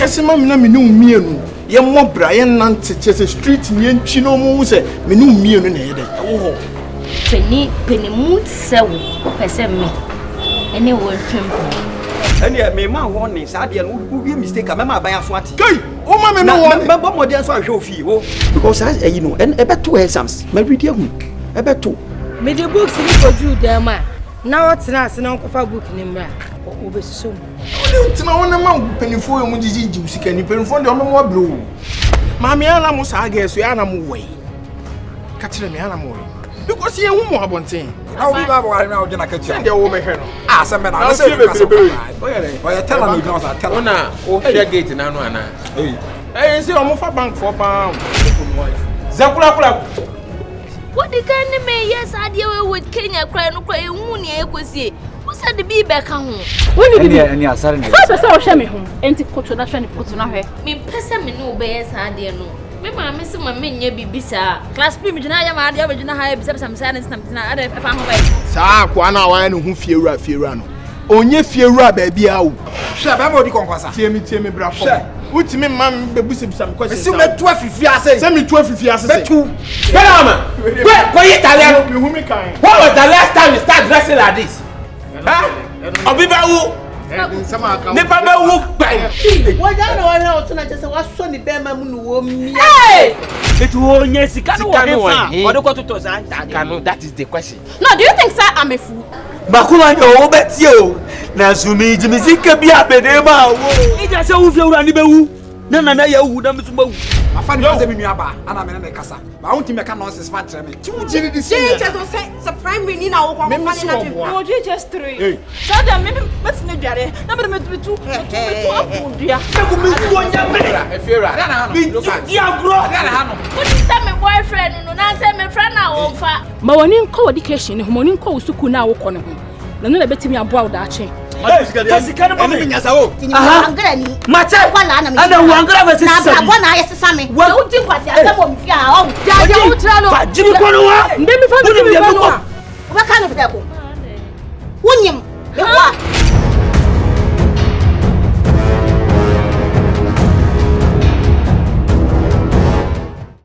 Kɛse ma me na me ne wo mmienu yɛmmɔ bra yɛnnante kyɛ sɛ street ni yɛntwi na ɔmo hu sɛ me ne wo mmienu na ɛyɛ dɛ ɛwɔ hɔ. Panin panimu te sɛ wo wopɛ sɛ me ɛne wo ntwe mpena. Ɛneɛ mema wo warning saa adeɛ no wowie mistake a mɛma aban aso ate. Kai! Woma me me warning. Na mɛbɔ mmɔden nso ahwɛ wo fie wo. Because saa ayi no ɛbɛto exams mɛredi ahu ɛbɛto. Mede books no kɔduruu dan mu a, na ɔtena ase na ɔnkɔfa book no mmra a, ɔbɛsusu mu. Wode tena hɔ na ma mpanimfoɔ yɛ wɔn gyigyi gye wo sika ni mpanimfoɔ deɛ wɔn abrɛ o. Maame ana mo saa girls yɛ ana mo wɔ yi ka kyerɛ me ana mo wɔ yi because yɛn hu mo abɔnten. Na obi ba bɔware na ɔgye na katua. Sɛ deɛ wo bɛhwɛ no. Ah sɛ mɛ na na sɛ ebi kasa ɔyɛ tɛla na ogyina ɔsa tɛla. Wo na wohwɛ gate n'ano anaa? Ɛyɛ sɛ wɔn fa bank foɔ paa o. Zɛ kula kula. Wodi kan ne me yɛ saa adeɛ wei wɔ Kenya koraa no koraa yɛnhu nea ɛkɔsie. Wo sɛ de bi bɛka ho. Wonni bibi. Ɛne asare na Sɛ wopɛ sɛ wohwɛ me ho, enti koto na hwɛ ne koto na hwɛ. Mempɛ sɛ me ne wo bɛyɛ saa adeɛ no. Me maame se ma menyɛ biribi saa. Class P megyina ha yɛ m'adeɛ wobɛgyina ha bisabisa me saa na nti na megyina ha adɛn ɛfa ho bɛn. Saa akoa no a wayɛ ne ho fiewura fiewura no, ɔnyɛ fiewura baabiara o. Hwɛ bɛrima odi kɔnkɔnsa. Tie me tie me bra fam. Hwɛ. Wotumi mma me bɛbisabisa me questions. Mesi mɛtu afifi ase. Sɛ metu afifi ase sɛ. Mɛtu. Bẹ́ẹ̀ni kò kò yí tàlẹ́ no. Mehu me kan. When was the last time you start dressing like this? Obi bɛ wu. Nipa bɛ wu gbɛn. Wɔgya na wɔhwɛ ɔto na kyɛ sɛ wasɔ ne bɛrima mu na wɔmia. Eti wɔnya sika no Sika no wɔ wɔ hefa he? a ɔde kɔtotɔ saa ntaade Sika no, that is the question. No, do you think sir I'm a fool? Makoma nyɛ wo bɛtie o nanso megye me sika bi a mede ma wo. Ɛgya sɛ wo fiewura ne bɛwu na nana yɛ awu na me so mawu. Mafa ne sɛ me nua baa ana me ne ne kasa. Ba wontumi mɛka nonsense fa nkyerɛ me. Ti wo gye ne di senior. JHS no sɛ sɛ primary ni na wokɔ akɔfa ne na dwe. Wɔ JHS 3. Saa deɛ me mɛtena dware na mede metu metu metu apo dua. Sɛko me nsuo nyɛ me. Efiewura. Me di agorɔ. Wonim sɛ me boyfriend no na sɛ mefrɛ no a ɔmfa. Ma w'ani nkɔ w'education no ho, ma w'ani nkɔ wo sukuu no a wokɔ no ho. Na ɛno na ɛbɛtumi aboa wo daakye. Fa sika no ma me. Aha. Mate. Ɛna wankara bɛ sisa bi. Na abrabɔ na ayɛ sisa me. Na wodi nkwasi asɛm wɔ me fie ha ɔho. Gyae deɛ wokyerɛ no. Fa gyimi kɔ no wa. Ndɛ mi fa mi gyimi kɔ no wa. Wobɛka no prɛko.